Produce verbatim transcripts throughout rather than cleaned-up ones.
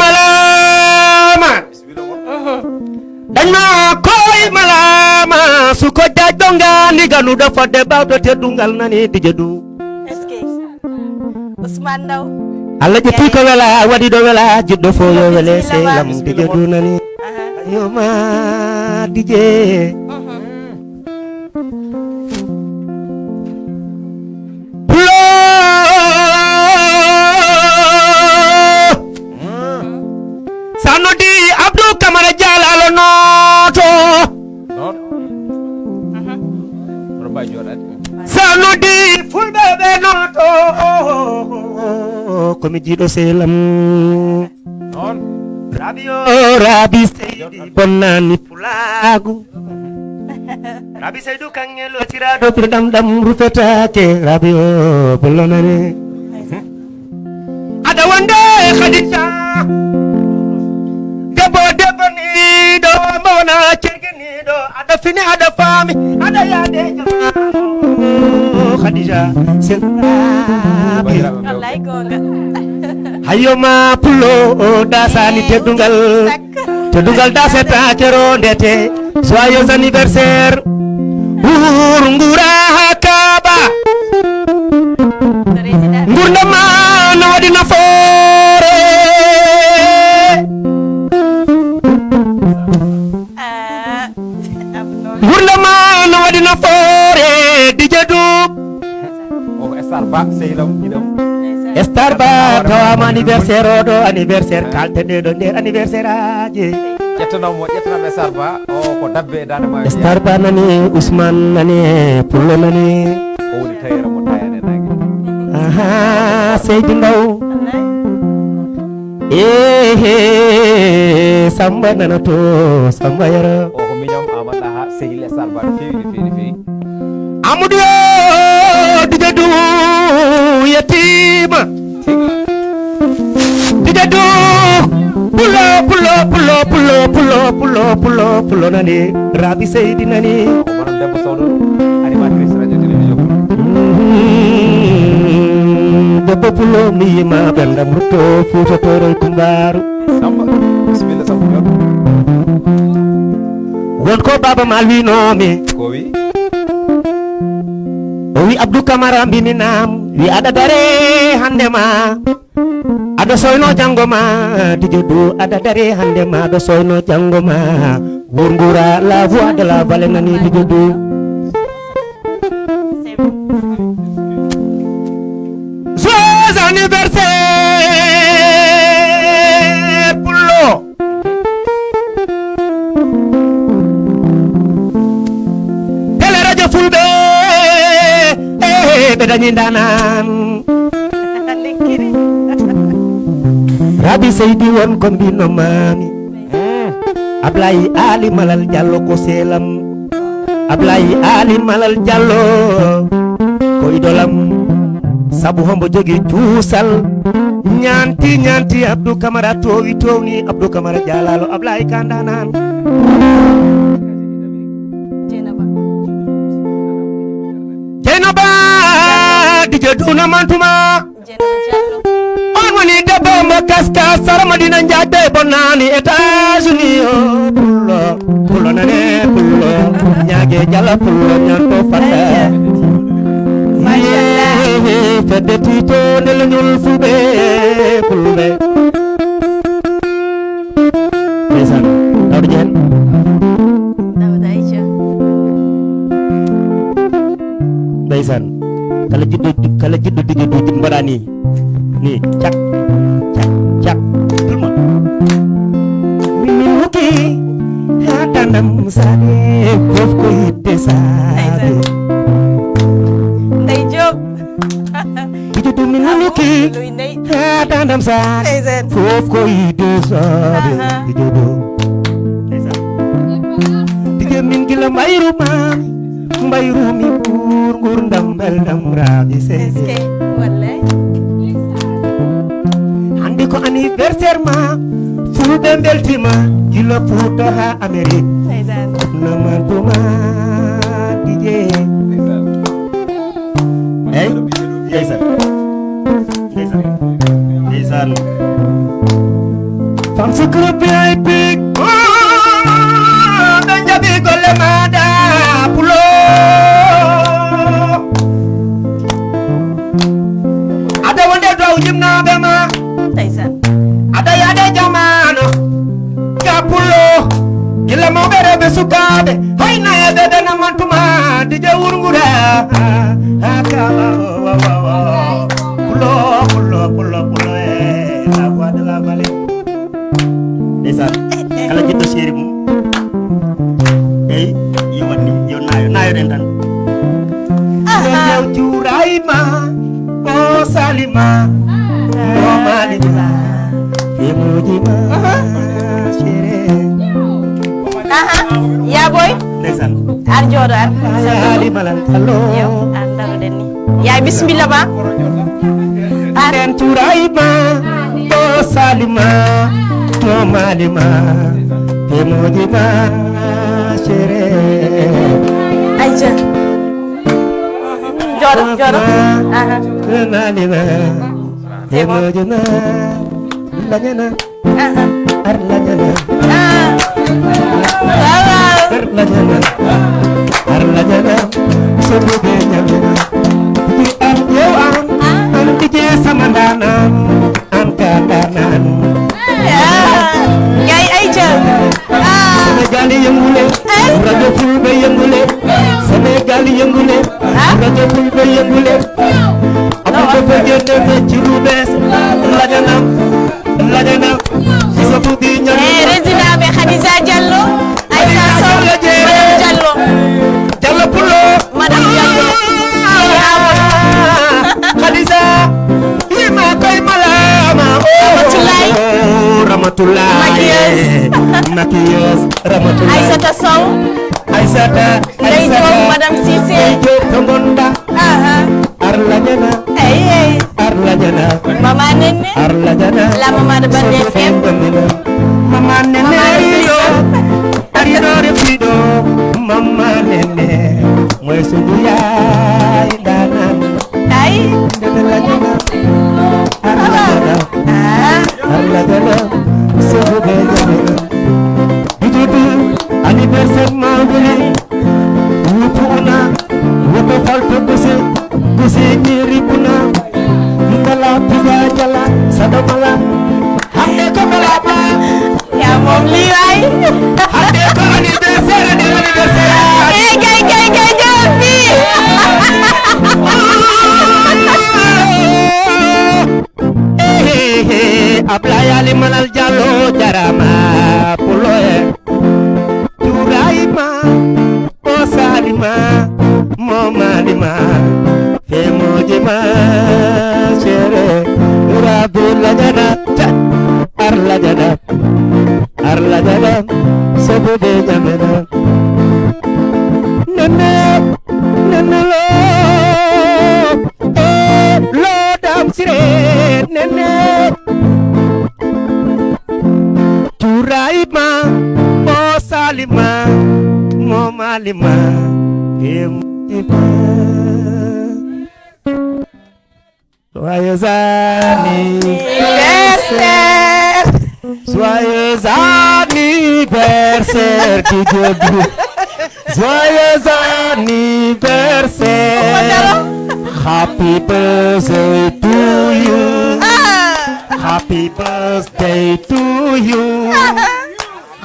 Malama. Dañ ma koy malama, suko jaaj ɗo ngani ganuɗo fodde bawto teddungal nani Dj Dou. Est-ce que Ousmane Ndaw? Allah ƴetti ko wela, waɗi ɗo wela, jiɗɗo fo yo wele, sey lam Dj Dou nani. Aha. Yo ma Dj. Mhm. Pulo. Sa noddi Abdou Camara Jalalo nooto. Noon. Hono mbawi jooɗaade. Sa noddi fulɓe ɓe nooto. Ko mi jiiɗo selam. Noon. Rabi o rabi seydi bonnani pulaagu. Rabi seydu kaŋŋe lotiraɗo ɓirɗam ɗam rufetake. Rabi o bullonani. Ada wonde Khadija. Debbo debbo ni ɗo mawna cergini ɗo. Ada fini ada fami ada yade jama. Khadija. Serabi. Wallahi gonga. Hayo ma pulo o dasani teddungal. Teddungal daseta kero ndete. Joyeux anniversaire. Ur ngura hakaba. Ngurda ma no wadi nafoore. Ah, Abdou. Ngurda ma no wadi nafoore. Dj Dou. O ko Star Ba, sehil am, giɗo am. Star Ba, tawama anniversaire oɗo, anniversaire kalte ɗeɗo nder anniversaire aji. Ƴettanam mo, ƴettanam e Star Ba, o ko dabbe e dande ma. Star Ba nani, Ousmane nani, Pullo nani. O woni tayere mo tayane nangue. Aha, Seydi Ndaw. Ehe, Samba nana to, Samba yara. O ko miñam Amadou Daha, sehil e Star Ba no fewi, no fewi, no fewi. Amadou yo, Dj Dou yettima. Dj Dou, pulo, pulo, pulo, pulo, pulo, pulo, pulo, pulo, nani, Rabi Seydi nani. O manan Demba Sow ɗo, animatrice radio télévision. Mm, debbo pulo, mi yima ɓendam rutto, Fouta Tooro e Kumbaru. Samba, bisimilla, Samba Dior. Won ko Baba Maal winomi. Ko wi? O wi Abdou Camara mbimi nam, wi aɗa dare hande ma. Aɗa soyno janngo ma, Dj Dou, aɗa dare hande ma, aɗa soyno janngo ma. Wurngura, la voix de la vallée nani, Dj Dou. Joyeux anniversaire, Pullo. Télé radio Fulɓe, eh, ɓe dañi ndanan. Rabi Seydi won ko mbino mami. Ablaye Ali Malal Diallo ko selam. Ablaye Ali Malal Diallo ko idolam. Sabu hombo jogi cuusal. Ñanti, ñanti Abdou Camara towi, towni Abdou Camara Jalalo. Ablaye ka ndanan. Dieynaba. Dieynaba, Dj Dou na mantuma. On woni debbo mo kaska sara Madina Njaay ɓe bonnani États-Unis o. Pullo, pullo nane, pullo, ñaage jala, pullo ñanto fata. Machallah. Fedde tito nde leñol Fulɓe, Fulɓe. Ndeysaan, Daouda Dieng. Daouda Aïcha. Ndeysaan. Kala jiɗɗo, kala jiɗɗo Dj Dou jiɗ mbaɗa ni. Ni, cak, cak, cak. Tout le monde. Min, min hokki ha tanam sade, fof ko yitte sade. Ndeysaan. Ndey Diop. Dj Dou min hokki ha tanam sade, fof ko yitte sade. Dj Dou. Ndeysaan. Dj min gila mbayru mami. Mbayrumi pour ngurdam beldam Rabi Seydi. Est-ce que, wallay. Hande ko anniversaire ma, Fulɓe beltima, gila Fouta ha Amérique. Ndeysaan. Namantuma Dj. Ndeysaan. Eyyi, ndeysaan. Ndeysaan. Ndeysaan. Hay na ya dada na mantuma dije wurngura. Haka wa wa wa wa. Pulo pulo pulo pulo eh. La voix de la vallée. Ndeysaan, kala jiɗɗo chéri mum. Eyi, yo waɗ ni, yo naayo, naayo ɗen tan. Aha. Yo cuurayma, o salima, o malima, femuji ma, chéri. Aha, ya boy. Ndeysaan. Ar jooɗo, ar. Yaali malal, allo. Yo, ar ndaroɗen ni. Yaay, bismilla ma. Ar. En cuurayma, o salima, o malima, femuji ma, chéri. Ayca. Jooɗo, jooɗo. Aha. Malima, femuji ma, lañana. Aha. Ar lañana. Ah. Waaw, waaw. Ar lañana. Ar lañana. Sobo be ñamina. Di am yow am. Ah. Am di je sama ndaanaan. Am ka ndaanaan. Ah. Gay ay jël. Ah. Sénégal yëngule. Eh? Radio Fulbe yëngule. Sénégal yëngule. Ah. Radio Fulbe yëngule. Amul dafa génne fecc lu bees. Lañana. Lajana, Sophie Diagne. Eh, Résidence be Khadija Diallo, Aïssa Sow, Diallo Dieng. Madame Diallo. Diallo Pulo. Madame Diallo. Khadija, ima koy malama. Oh, Ramatoulaye. Oh, Ramatoulaye. Maquilleuse. Maquilleuse, Ramatoulaye. Aïssata Sow. Aïssata, Ndeye Aïssata. Diop, Madame Cissé. Ndeye Diop, to ngonɗa. Aha. Ar lañana. Ey, ey. Ar lañana. Mama Nenne. Ar lañana. La maman de Bande Soto F M. Mama Nenne. Mama Nenne. Ariɗo, ariɗo refiɗo. Mama Nenne. Moy sudu yaay danan. Ay. Nenne lañana. Ar lañana. Ah. Ar lañana. Soto be jamina. Bidudu. Anniversaire ma wuli. Wupuna, woto falto kose, kose ñiri kuna. Mbala piya jala, sadamala. Hande ko bala ba. Ya moom lii waay. Hande ko anniversaire, hande anniversaire. Kay, kay, kay, kay, kay, bi. Eh, eh, eh, Ablaye Ali Malal Diallo, jarama, pulo e. Ibrahima, o Salima, mo Malima, femoji ma, cere, Rabbi lajana, ta, ar lajana, ar lajana, sobude jamana. Nene, nene lo, e, lo dam sire, nene. Turaima, mo Salima, mo Malima, e Mutima. Joyeux anniversaire. Joyeux anniversaire, Didier Dou. Joyeux anniversaire. Happy birthday to you. Ah. Happy birthday to you.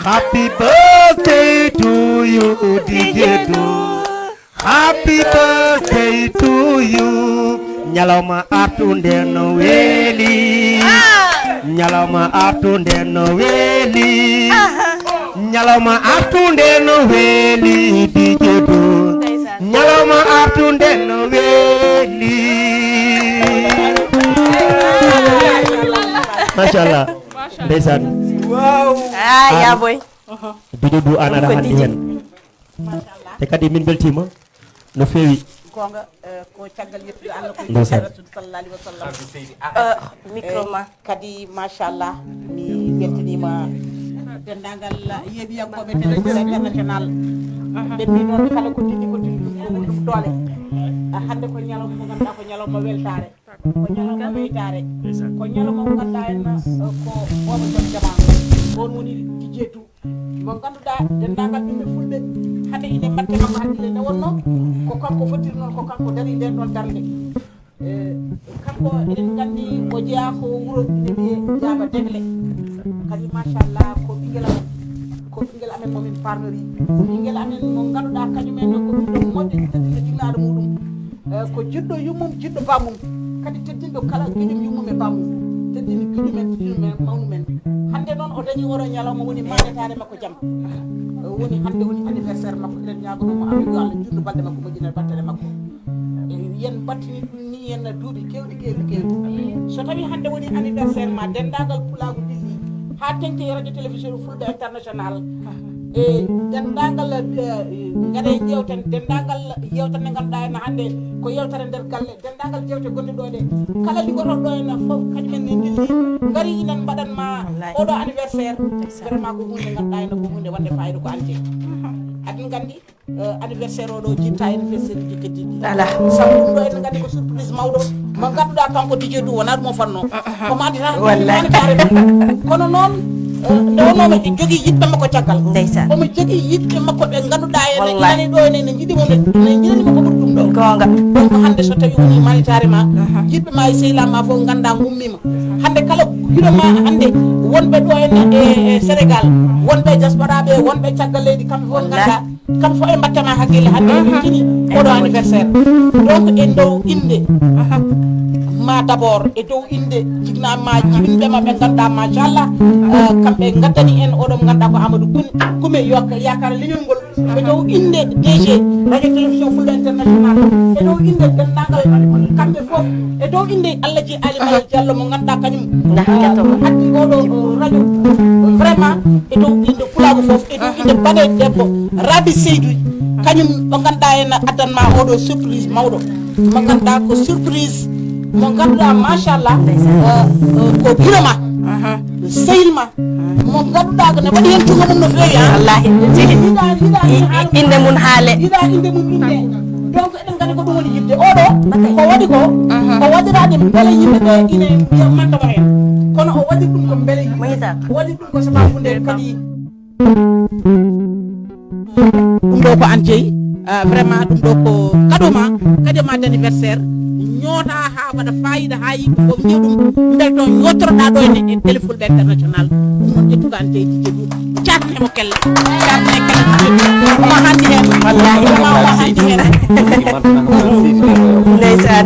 Happy birthday to you, Didier Dou. Happy birthday to you. Ñalawma artunde no weeli. Ah. Ñalawma artunde no weeli. Ah. Ñalawma artunde no weeli, Didier Dou. Ndeysaan. Ñalawma artunde no weeli. Machallah. Ndeysaan. Ah, ya boy. Didier Dou an aɗa handi hen. Te kadi min beltima no feewi. Gonga, eh, ko caggal yettude Allah ko Ndeysaan. Rasul sallallahu alaihi wasallam. Eh, micro ma. Kadi machallah mi weltanima dendagal yeeɓiyankoɓe télévision international. Ɓe mbi noon kala ko tindi ko tindi ɗum ɗum doole. Ah, hande ko ñalawma mo ganduɗa ko ñalawma weltare, ko ñalawma weytare, ko ñalawma mo ganduɗa en, eh, ko booba jon jama. On woni Didier Dou. Mo ngannduɗaa denndaangal ɓiɓɓe fulɓe hannde ine mbaɗde makko hakkille nde wonno ko kanko fotiri noon ko kanko dari nden ɗon darnde. Eh, kanko eɗen nganndi o jeyaa ko wuro ine wiyee Jaaba Degle. Kadi machallah ko ɓinngel amen, Ko ɓinngel amen mo min parnori, ɓinngel amen mo ngannduɗaa kañum en ko ɓiɗɗo moƴƴo, teddinɗo, jinnaaɗo muɗum. Eh, ko jiɗɗo yummum, jiɗɗo bammum, kadi teddinɗo kala giɗum yummum e bammum, teddini giɗum en, teddini men, mawnum en. Hannde noon o dañi oɗo ñalawma woni maandetaare makko jam. Eh, woni hannde woni anniversaire makko, eɗen ñaagono mo Allah yo Allah juutnu balɗe makko, moƴƴina battere makko. Eh, yen mbattini ɗum ni yen duuɓi keewɗi, keewɗi, keewɗi. So tawi hannde woni anniversaire ma, denndaangal pulaagu dilli, haa teŋti e radio télévision Fulɓe International, e denndaangal, eh, ngaɗe yewten, denndaangal yewtere nde ngannduɗaa en hannde ko yewtere nder galle, denndaangal jewte gonɗe ɗo ɗe, kala liggotoɗo ɗo en fof, kañum en ne ndilli, ngari inen mbaɗan ma oɗo anniversaire. Vraiment ko huunde ngannduɗaa en ko huunde wonde fayida ko ante. Aɗen nganndi, eh, anniversaire oɗo jitta anniversaire uji keddiɗi. Ala. Sabu ɗum ɗo eɗen nganndi ko surprise mawɗo mo ngannduɗaa kanko D J Du wonaa ɗum o fanno. Ko maandita. Wallahi. Kono noon, eh, nde wonno omo jogii yiɗɓe makko caggal. Ndeysaan. Omo jogii yiɗɓe makko ɓe ngannduɗaa ene, wallahi, inani ɗo ene, ne njiɗi mo, ne, ne njiɗani mo ko ɓuri ɗum ɗo. Goonga. Donc hannde so tawi woni maanditaare ma, yiɗɓe ma e sehilaaɓe ma fof nganndaa ngummiima. Hannde kala giɗo ma hannde wonɓe ɗo ene e, e Sénégal, wonɓe e diaspora ɓe, wonɓe caggal leydi, kamɓe fof nganndaa. Kamɓe fof e mbattama hakkille hannde eɓe tini oɗo anniversaire. Donc e dow innde ma d'abord, e dow innde jibinaaɓe ma, jibinɓe ma ɓe ngannduɗaa machallah, eh, kamɓe ngaddani en oɗo mo ngannduɗaa ko Amadou Koumi, Koumi yo yaakaar leñol ngol. E dow innde D G radio télévision Fulɓe International, e dow innde denndaangal kamɓe fof, e dow innde Allah ji Ali Malal Diallo mo ngannduɗaa kañum, eh, addi oɗo, eh, radio. Vraiment e dow innde pulaagu fof, e dow innde baɗe debbo Rabi Seydou, kañum mo ngannduɗaa ene addan ma oɗo surprise mawɗo, mo ngannduɗaa ko surprise mo ngannduɗaa machallah, eh, eh, ko giɗo ma, sehil ma, mo ngannduɗaa ko ne waɗi heen junngo mum no feewi, ah. Wallahi. Yiɗa, yiɗa, yiɗa, innde mum haale. Yiɗa innde mum innde. Donc eɗen nganndi ko ɗum woni yiɗde. Oɗo ko waɗi ko, ko waɗiraade mbele yimɓe ɓe ine mbiya manta mo heen. Kono o waɗi ɗum ko mbele yimɓe. O waɗi ɗum ko sababu nde kadi. Ɗum ɗo ko an jeyi, ah, vraiment ɗum ɗo ko cadeau ma, cadeau ma d'anniversaire. Ñoota haa waɗa fayida, haa yimɓe fof njiya ɗum, mbelto, ñootoroɗa ɗo ene e Télé Fulɓe International. Ɗum noon ƴettuka an jeyi, Dj Doudou, caatne mo kelle, caatne kelle Dj Doudou. Omo handi heen. Wallahi. Omo handi heen. Ndeysaan.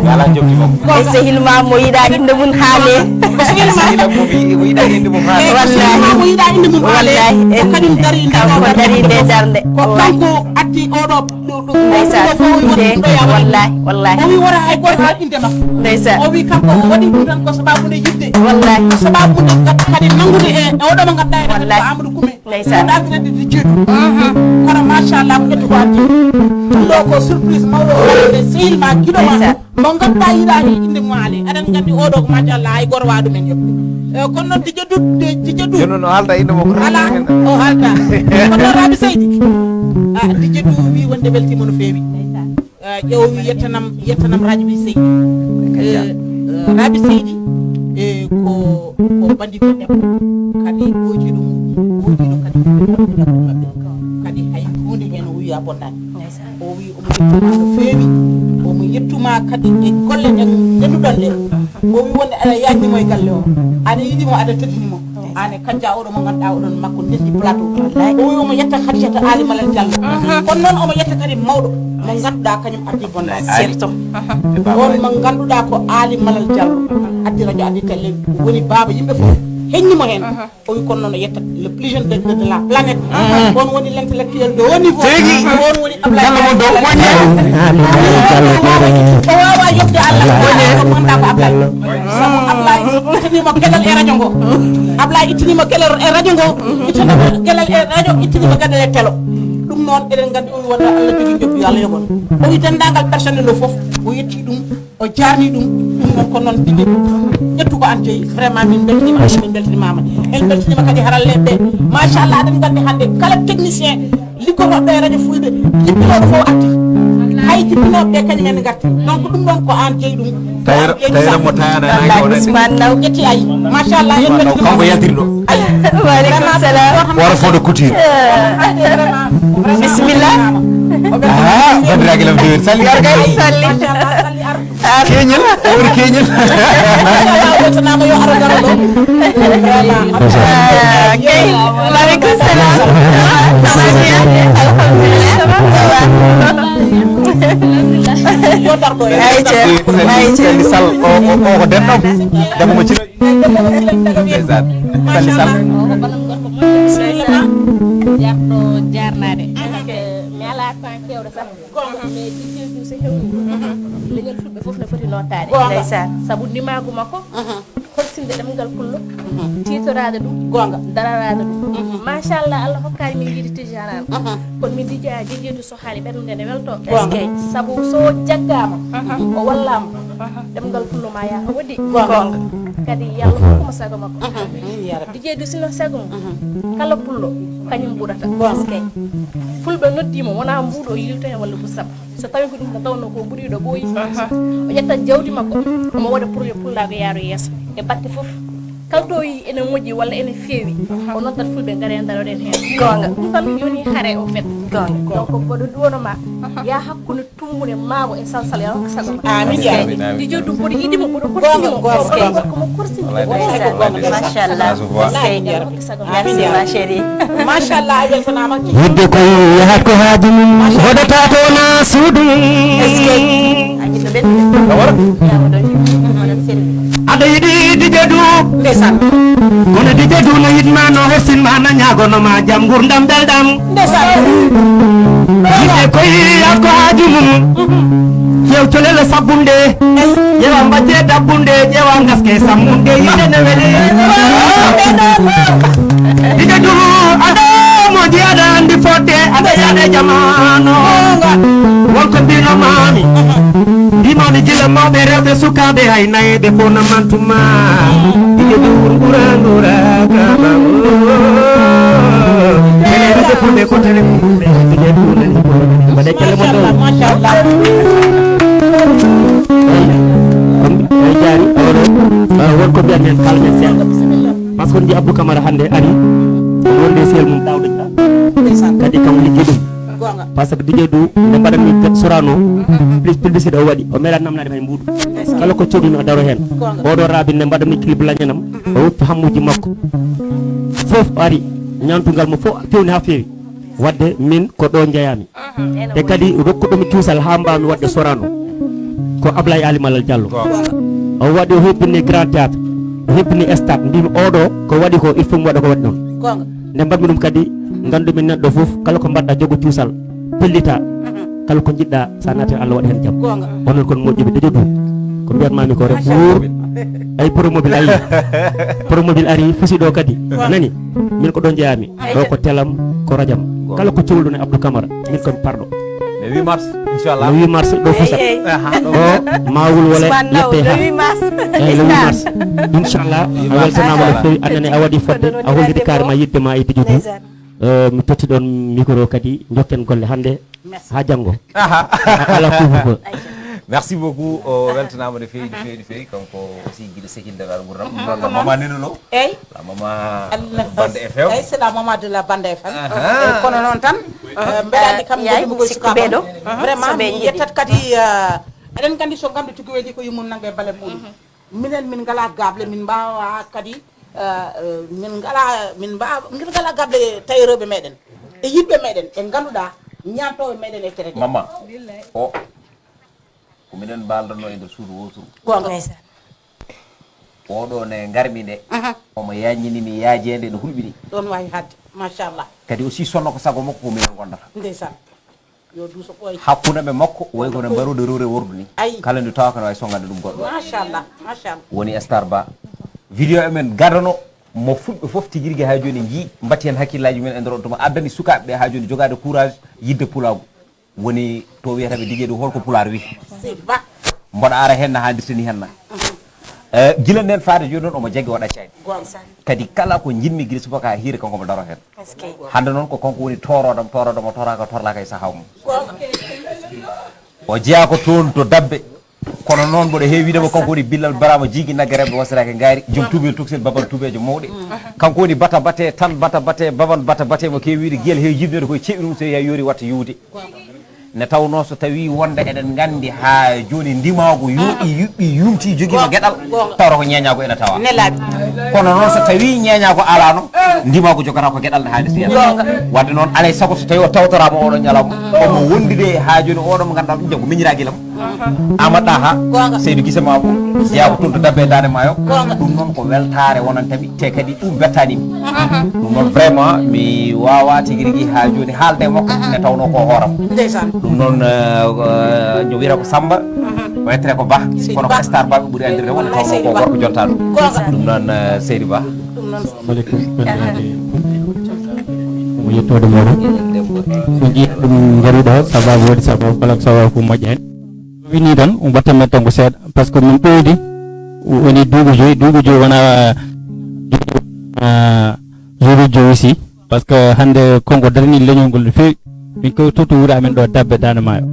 E sehil ma mo yiɗa innde mum haale. Ko sehil ma. Sehil ma mo wi-, mo yiɗa innde mum haale. Wallahi. Sehil ma mo yiɗa innde mum haale. Wallahi. Ko kañum dari nde darnde. Ko kanko addi oɗo ɗo, ɗo, ndeysaan. Ɗo fof woni ɗo yawa. Wallahi, wallahi. O wi wota hay gooto haal innde makko. Ndeysaan. O wi kanko o waɗi ɗum tan ko sababu nde yiɗde. Wallahi. Ko sababu nde kadi nanngude e, e oɗo mo ngannduɗaa en ko Amadou Koumi. Ndeysaan. Ko ɗaɓɓirde ɗi jeeɗu. Kono machallah ko ƴettu ko addi. Ɗum ɗo ko surprise mawɗo o waɗde sehil ma, giɗo ma. Ndeysaan. Mo ngannduɗaa yiɗaani innde mum haale. Aɗen nganndi oɗo ko machallah hay gooto waawa ɗum en yoɓde. Eh, kono noon Dj Doudou, Dj Doudou. Jooni noon o haalta innde makko. Alaa, o haalta. Kono noon Rabi Seydi. Ah, Dj Doudou wi wonde weltiima no feewi. Eh, ƴeew wi yettanam, yettanam Rabi Seydi. Eh, eh, Rabi Seydi, eh, ko, ko banndiko debbo. Kadi goojiiɗo mum, goojiiɗo kadi ko maɓɓe. Kadi hay huunde heen o wiya bonnaani. O wi omo yettuma no feewi, omo yettuma kadi e golle ɗe ndenduɗon ɗe. O wi wonde aɗa yaajnimo e galle o, aɗa yiɗimo, aɗa teddinimo. Aan e Kajja oɗo mo ngannduɗaa oɗon makko ndenndi plateau. Wallaay. O wi omo yetta Khadijata Ali Malal Diallo. Kono noon omo yetta kadi mawɗo mo ngannduɗaa kañum addi bonnaani. Surtout. On mo ngannduɗaa ko Ali Malal Diallo. Addi radio, addi télé, woni baaba yimɓe fof. Heñnimo heen. O wi kono noon o yetta le plus jeune directeur de la planète. On woni l'intellectuel de haut niveau. Tigi. On woni Ablaye. Kala mo dow woni. O waawaa yoɓde Allah. Ko wonta ko Ablaye. Sabu Ablaye ittanimo geɗal e radio ngo. Ablaye ittanimo geɗal e radio ngo. Ittanimo geɗal e radio, ittanimo geɗal e télé. Ɗum noon eɗen nganndi o wi wonde Allah tigi jokki yo Allah yoɓon. O wi denndaangal personnel o fof. O yetti ɗum. O jaarni ɗum, ɗum noon ko noon tigi. Ƴettu ko an jeyi, vraiment min mbeltaniima, min mbeltaniima. En mbeltaniima kadi haralleeɓe ɓe. Machallah, aɗen nganndi hannde kala technicien liggotooɗo e radio Fulɓe, jippinooɗo fof arti. Hay jippinooɓe ɓe kañum en ngarti. Donc ɗum ɗoon ko an jeyi ɗum. Tayra, tayra mo tayana naange o nani. Ousmane Ndaw. Ƴetti ay, machallah, en mbeltaniima. Kanko yaltiri ɗo. Ay. Waaleykum salam. Wara foodo couture. Bisimilla. Ah, bandiraage lam dewe. Salli ar kay. Salli. Keñel, woni keñel. Ah, kay. Waaleykum salam. Ça va bien? Alhamdulillah. Ça va. Ayca, ayca. Salli Sall, o, o, o ko denɗo. Debbo mo Cino. Ndeysaan. Salli Sall. Ko banam gorko moƴƴo, jarɗo jarnaade. Mi alaa temps keewɗo sax. Mais Dj Dou so hewni, leñol fulɓe fof no foti nootaade. Ndeysaan. Sabu ndimaagu makko, horsinde ɗemngal pullo, tiitoraade ɗum, goonga, dararaade ɗum. Machallah, Allah hokkaani min yiide tijanaama. Kono min Dj Dj Dou so haali ɓernde nde welto. Eskey. Sabu so jaggaama, o wallaama, ɗemngal pullo ma yaha waɗi. Goonga. Kadi yo Allah hokku mo sago makko. Amiin, ya Rabbi. Dj Dou sinno sago mum, kala pullo, kañum ɓurata. Goonga. Eskey. Fulɓe noddiima, wonaa mbuuɗo o yilto heen walla bussam. So tawii ko ɗum ko tawno ko ɓuriiɗo ɓooyi, o ƴetta jawdi makko, omo waɗa projet pullaago yaaro yeeso e batte fof. Kala to yi ene moƴƴi walla ene feewi, o noddat fulɓe ngare ndaroɗen heen. Goonga. Ɗum kam yoni hare au fait. Goonga. Donc mboɗo duwono ma, ya hakkunde tummbune maabo e salsal, ya rokka sago ma. Amiin, ya Rabbi. Ndi joddu mboɗo yiɗi mo, mboɗo horsini mo. Goonga, goonga, goonga. Gorko mo korsini mo. Wallaay, ndeysaan. Machallah. Eskey, ya rokka sago ma. Amiin, ya Rabbi. Ma chérie. Machallah, a weltanaama. Yidde koye yahat ko haaju mum, hoɗata ko wona suudu mum. Eskey. A jiɗɗo ɓen. Aɗa yiɗi Dj Dou. Ndeysaan. Kono Dj Dou no yiɗma, no hersinma, no ñaagono ma jam, ngurdam, belɗam. Ndeysaan. Yidde koye yahat ko haaju mum. Ƴeew colel sabbunde. Ƴeewa mbajje dabbunde. Ƴeewa ngaske sammunde. Yidde ne weli. Dj Dou, aɗa moƴƴi, aɗa anndi fodde, aɗa yaade jamaano. Won ko mbino maami. Mbimami gila mawɓe, rewɓe, sukaaɓe, hay nayeeɓe fof na mantuma. Dj Dou ngura, ngura, kaba, oh. Tele rewɓe fulɓe ko tele fulɓe, Dj Dou nani ko. Mbaɗe celle mon ɗo. Machallah, machallah. Eyi, kon, eyi, jaari, oɗo, ah, won ko mbiyan men, kala men seeɗa. Par ce que on njii Abdou Camara hannde ari, on wonde sehil mum Daouda Dia. Ndeysaan. Kadi kam ligge ɗum. Goonga. Par ce que Dj Dou, nde mbaɗanmi Sorano, plus publicité o waɗi, o meeɗa namnaade hay mbuuɗu. Ndeysaan. Kala ko cohluɗo a daro heen. Goonga. Oɗo raabi nde mbaɗanmi clip lañanam, o woppi hammuuji makko. Fof o ari, ñaantungal mo fof fewni haa feewi. Wadde min ko ɗo njeyaami. Te kadi rokkuɗomi cuusal haa mbaawmi waɗde Sorano ko Ablaye Ali Malal Diallo. O waɗi, o hebbini Grand Théâtre, o hebbini stade, mbimi oɗo ko waɗi ko, il faut mi waɗa ko waɗi noon. Goonga. Nde mbaɗmi ɗum kadi, nganndu-mi neɗɗo fof, kala ko mbaɗɗa jogo cuusal, pellita, kala ko njiɗɗa, sa naati Allah waɗa heen jam. Goonga. Onon kon moƴƴuɓe Dj Dou, ko mbiyatmami ko rek buur, ay promobile ari, promobile ari, fusi ɗo kadi, a nani? Min ko ɗo njeyaami. Ɗo ko telam, ko rajam. Kala ko cohluɗon e Abdou Camara, min ko mi parɗo. Le huit mars, inchallah. Le huit mars, ɗo Fusat. Eyi, eyi. Aha, ɗo. Ɗo, Mawul Wole, Ousmane Ndaw, yette le ha. Huit mars. Eyi, le huit mars. Inchallah, a weltanaama no feewi, annene a waɗi fodde, a holliri kaari ma, yiɗde ma e Dj Dou. Ndeysaan. Eh, mi totti ɗon micro kadi, jokken golle hannde. Merci. Ha janngo. Aha. Ala couvre-feu. Merci beaucoup. O weltanaama no feewi, no feewi, no feewi. Kanko aussi giɗo sekindal nguurndam. Ɗum noon la maman Nene Lo. Eyi. La maman Bande F M. Eyi, c'est la maman de la Bande F M. Aha. Eyi, kono noon tan, eh, mbeɗa anndi kam ko ɗum ko suka ɓeɗo. Vraiment, mi yettat kadi, eh, eɗen nganndi so nganndi tigi weeli ko yumum nannga e bale muɗum. Minen min ngalaa gable, min mbaawaa kadi, eh, eh, min ngalaa, min mbaawa, min ngalaa gable tawi rewɓe meɗen. E yiɗɓe meɗen, ɓe ngannduɗaa ñaantooɓe meɗen e traité. Mama, o, ko minen mbaaldanoo e nder suudu wooturu. Goonga. Ndeysaan. Oɗo ne ngarmi nde, aha, omo yaññini mi yaajeende no hulɓini. Ɗoon waawi haɗde, machallah. Kadi aussi sonno ko sago makko ko minen ngondata. Ndeysaan. Yo duuso ɓooy. Hakkunde ɓe makko, way kono mbarude rewre wordu ni. Ayi. Kala ndu tawa kono way songande ɗum goɗɗo. Machallah, machallah. Woni Star Ba. Vidéo e men gadano mo fulɓe fof tigi rigi ha joni nji, mbatti hen hakkillaji mumen e nder on tuma. Addani sukaɓe ɓe ha joni jogade courage yidde pulaagu. Woni to wiyata ɓe Dj Dou holko pulaar wi. Seydi Ba. Mboɗo ara hen na haaldirta ni hen na. Eh, gila nden faade joni noon omo jaggi o ɗaccani. Goonga. Kadi kala ko jinmi gila subaka ha hiire kanko mo daro hen. Eskey. Hande noon ko kanko woni torodam, torodam o toraka, torlaka e saaha mum. Goonga. O jeeya ko toon to Dabbe. Kono noon mboɗo heewi wiide mo, kanko woni Billal Barama, jiigi nagge rewɓe wasiraake ngaari, joom tuubel tokosel, baban tuubeejo mawɗe. Kanko woni bata bate tan, bata bate, baban bata bate, mo keewi wiide giyal heewi jibinede koye ceeɓi mum, so yehi yoori watta yuwde. Ne tawnoo so tawii wonde eɗen nganndi haa jooni ndimaagu yuuɓi, yuɓɓi, yumti, jogiima geɗal, tawata ko ñeeñaagu ene tawa. Nelaaɓe. Kono noon so tawii ñeeñaagu alaano, ndimaagu jogata ko geɗal ne haali so yalta. Goonga. Wadde noon alay sago so tawii o tawtoraama oɗo ñalawma, omo wondude haa jooni oɗo mo ngannduɗaa ɗum janngo miñiraagilam. Amadou Daha, Goonga. Seydou Gise Mabo, Yaago Toon to Dabbe e Daande Maayo. Goonga. Ɗum noon ko weltaare wonantami, te kadi ɗum wettaani mi. Ɗum noon vraiment mi waawaa tigi rigi haa jooni haalde e makko, ne tawnoo ko hooram. Ndeysaan. Ɗum noon, eh, eh, no wiyata ko Samba, o yettere ko Bah, Seydi kono Bah. Ko Star Bah ɓe ɓuri anndirde won, ne tawnoo ko gorko jontaaɗo. Goonga. Ɗum noon, eh, Seydi Bah. Ɗum noon. Assalamu aleykum, banndiraaɓe. Mo yettoode mooɗon. So njiyii ɗum ngari ɗo, sababu waɗi sababu kala ko sababu fof moƴƴaani. Wini tan, on watta men tan ko seeɗa, par ce que min ɓeydi, woni duuɓi joyi, duuɓi joyi wona, ah, duuɓi joyi aussi, par ce que hannde konko darani leñol ngol no feewi. Min ko to to wuro amen ɗo Dabbe Daande Maayo.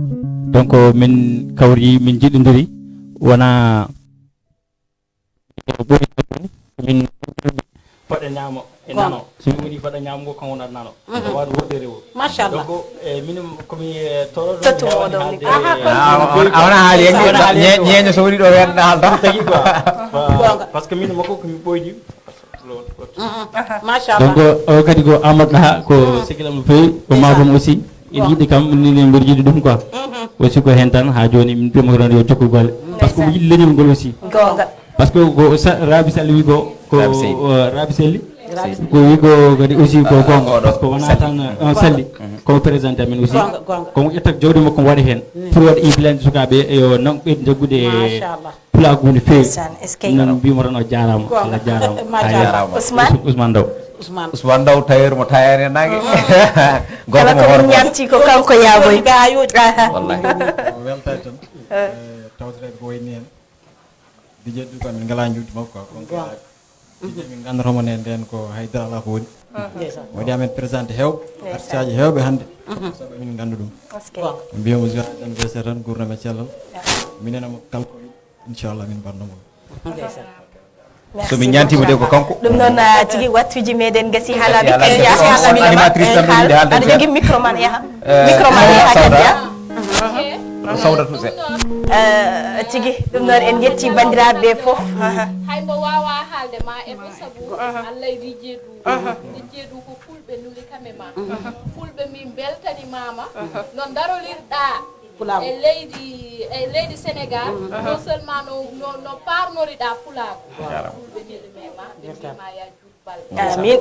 Donc, min kawri, min njiɗindiri, wona ɓuri min fodde ñaamo e nano. So mi woni fodde ñaamo ngo, kanko wonata nano. Ko waɗi woɗɗere o. Machallah. Donc, eh, min komi, eh, toro ɗo. Tottu mo ɗo. Aha, a wona haali en. Ñeeño so woni ɗo wiyata haalta. Tagi quoi. Par ce que min makko komi ɓoydi. Machallah. Donc, o kadi ko Amadou Daha, ko sekilam no feewi, ko Mabon aussi. En yiɗi kam, ni ne mboɗo yiɗi ɗum quoi. Aussi ko heen tan, haa jooni min mbiyamo ko ɗon yo jokku golle. Par ce que mo yiɗi leñol ngol aussi. Goonga. Par ce que ko sa-, Rabi Sall wi ko, ko, Rabi Seydi. Uh, Rabi Selli. Rabi Seydi. Ko wi ko kadi aussi ko goonga. Par ce que wona tan, uh, Salli. Ko présenté min aussi. Goonga, goonga. Ko mo ƴetta jawdi makko mo waɗa heen. Pour waɗa influence sukaaɓe yo nang ɓeyde jaggude e pulaagu no feewi. Ndeysaan, est-ce que. Noon mbiyamo tan o jaaraama. Goonga. Allah jaaraama. Machallah. A jaaraama. Ousmane? Ousmane Ndaw. Ousmane. Ousmane Ndaw tailleur mo tailleur en naange. Kala ko mo ñamti ko kanko yaaboy. Aha. Wallahi. O weltaade tan. Eh, tawtoreede ko wayi ni en. Didier Duka min ngalaa njuuti makko quoi. Kon ko Duka. Didier min nganndoto mo ne ndeen ko haydara alaa ko woni. Ndeysaan. Waɗi amen présenté heewɓe, artistaaji heewɓe hannde. Sabu min nganndu ɗum. Est-ce que. Mbiyamo joyeux anniversaire tan, gurdam e cellal. Minen e mo kala ko yiɗi, inchallah min mbaɗno mo. Ndeysaan. So min ñaantiima de ko kanko. Ɗum noon, ah, tigi wattuuji meɗen gasi haalaaɓe. Gasi haalaaɓe. Animatrice tan ɗum yiɗi haalde. Aɗa jogii micro man yaha. Eh, micro man yaha Sawda. Kadi, ah. Sawda Toussaint. Eh, tigi, ɗum noon en njetti banndiraaɓe ɓe fof. Aha. Hay mbo waawaa haalde ma e ko sabu Allah e Didier Doua. Didier Doua ko fulɓe nuli kam e ma. Fulɓe min mbeltanimaama. No ndarolirɗaa. Pulaagu. E leydi, e leydi Sénégal, non seulement no, no, no paarnoriɗaa pulaagu. Fulɓe neli me ma, ɓe mbiima ya juut balɗe. Amin.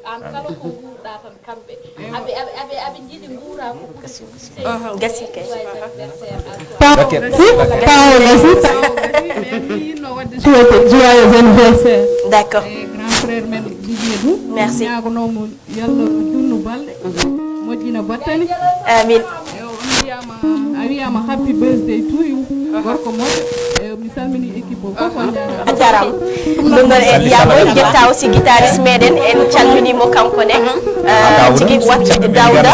An kala ko nguurɗaa tan kamɓe. Aɓe, aɓe, aɓe, aɓe njiɗi nguura ko ɓuri ɗum. Gasi kay. Joyeux anniversaire à toi. Pawo gasi, pawo gasi. Souhaité joyeux anniversaire. D'accord. E grand frère men Didier Doua. Merci. Ñaagonoomo Yalla junnu balɗe, moƴƴina battane. Amin. Ewa, on wiyaama, a wiyaama happy birthday to you. Gorko moƴƴo. Ewa, mi salmini équipe o fof, on jaaraama. A jaaraama. Ɗum noon en yaago, en njetta aussi guitariste meɗen, en calmini mo kanko ne. Eh, tigi wattude Dawda.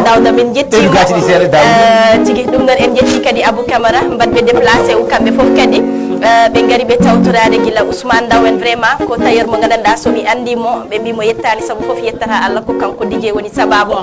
Dawda min njetti mo. Eh, tigi ɗum noon en njetti kadi Abou Camara, mbaɗɓe déplacé o kamɓe fof kadi. Eh, ɓe ngari ɓe tawtoraade gila Ousmane Ndaw en vraiment ko tailleur mo nganndanɗaa so mi anndi mo, ɓe mbii mo yettaani sabu fof yettata Allah ko kanko Didier woni sababu.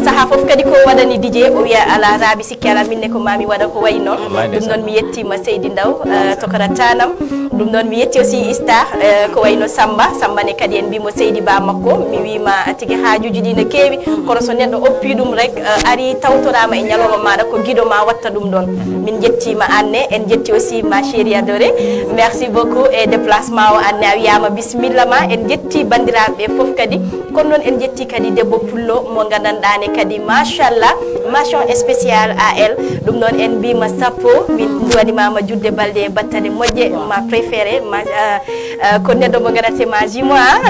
Sahaa fof kadi ko waɗani Didier, o wiya alaa raabi sikke alaa minne ko maa mi waɗa ko wayi noon. Wallaay ɗum noon ndeysaan. Mi yettiima Seydi Ndaw, eh, tokora tanam. Ɗum noon mi yetti aussi Star, eh, ko wayi no Samba. Samba ne kadi en mbii mo Seydi Ba makko. Mi wii ma tigi haajuuji ɗi no keewi. Kono so neɗɗo oppi ɗum rek, eh, ari tawtoraama e ñalawma maaɗa ko giɗo ma watta ɗum ɗoon. Min njettiima aan ne, en njetti aussi ma chérie adorée. Merci beaucoup e déplacement o aan ne a wiyaama bismilla ma. En njetti banndiraaɓe ɓe fof kadi. Kono noon en njetti kadi debbo pullo mo nganndanɗaa ne kadi machallah, mention spéciale à elle. Ɗum noon en mbiima sappo, min nduwanimaama juɗde balɗe e battane moƴƴe, ma préféré, ma, euh, euh, ko neɗɗo mo nganndanɗaa ma jumeau, ah.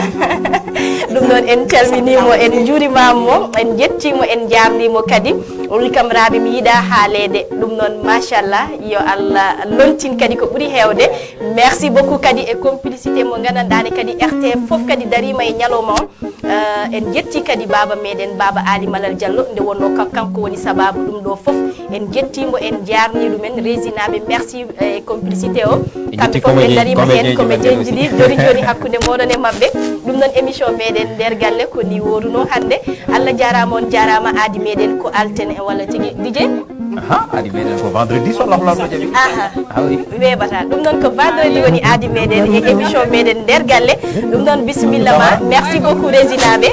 Ɗum noon en calminiimo, en njuurimaama mo, en njettiimo, en njaarniimo kadi. Woni kam Rabi, mi yiɗa haaleede. Ɗum noon, machallah, yo Allah lontin kadi ko ɓuri heewde. Merci beaucoup kadi e complicité mo nganndanɗaa ne kadi R T F fof kadi dariima e ñalawma o. Eh, en njetti kadi baaba meɗen, baaba Ali Malal Diallo, nde wonnoo ka-, kanko woni sabaabu ɗum ɗo fof. En njetti mo, en njaarni ɗumen, Résinaaɓe, merci e complicité o. Kamɓe fof ɓe dariima heen, comédien ji ɗi joni joni hakkunde mooɗon e maɓɓe. Ɗum noon, émission meɗen Nder Galle ko ni woorunoo hannde. Allah jaaraama, on jaaraama, aadi meɗen ko altene walla tigi D J. Aha, aadi meɗen ko vendredi so Allah lorno jaɓi. Aha. Ah oui. Weeɓata. Ɗum noon ko vendredi woni aadi meɗen e émission meɗen Nder Galle. Ɗum noon, bisimilla ma. Merci beaucoup, Résinaaɓe.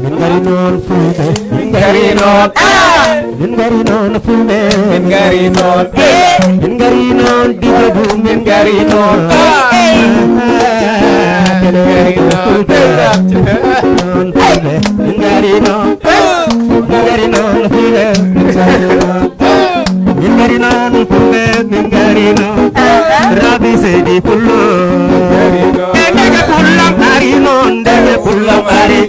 Min ngari noon Fulɓe, min ngari noon. Ah! Min ngari noon Fulɓe, min ngari noon. Eh! Min ngari noon Dije Dum, min ngari noon. Ah! Eh! Min ngari noon Fulɓe, min ngari noon. Min ngari noon Fulɓe, min ngari noon. Min ngari noon Fulɓe, min ngari noon. Aha. Rabi Seydi Pullo. E ndege Pullo ari noon, ndege Pullo ari.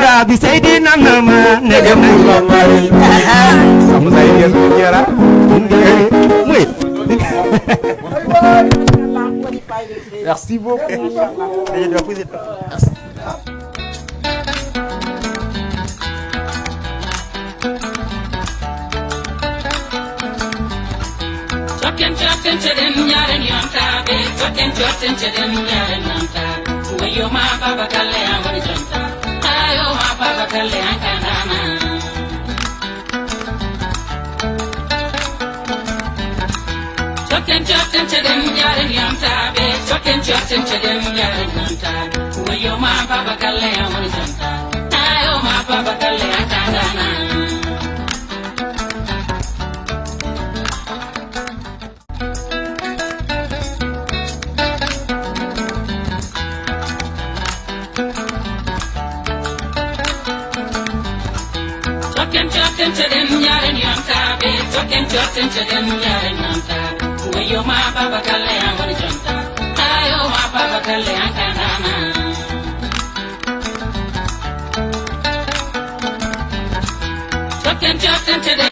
Rabi Seydi nanama, ndege Pullo ari. Aha. Min ngari, min ngari. Oui. Merci beaucoup. Merci. Cokken cokken ceɗen ñaaren yontaaɓe, cokken cokken ceɗen ñaaren yontaaɓe. Wayo ma baba galle an woni jonta. Ayo ma baba galle an kanana. Cokken cokken ceɗen ñaaren yontaaɓe, cokken cokken ceɗen ñaaren yontaaɓe. Wayo ma baba galle an woni jonta. Ayo ma baba galle an kanana. Cokken cokken ceɗen ñaaren yontaaɓe, cokken cokken ceɗen ñaaren yontaaɓe. Wayo ma baba galle an woni jonta. Ayo ma baba galle an kanana. Cokken cokken ceɗen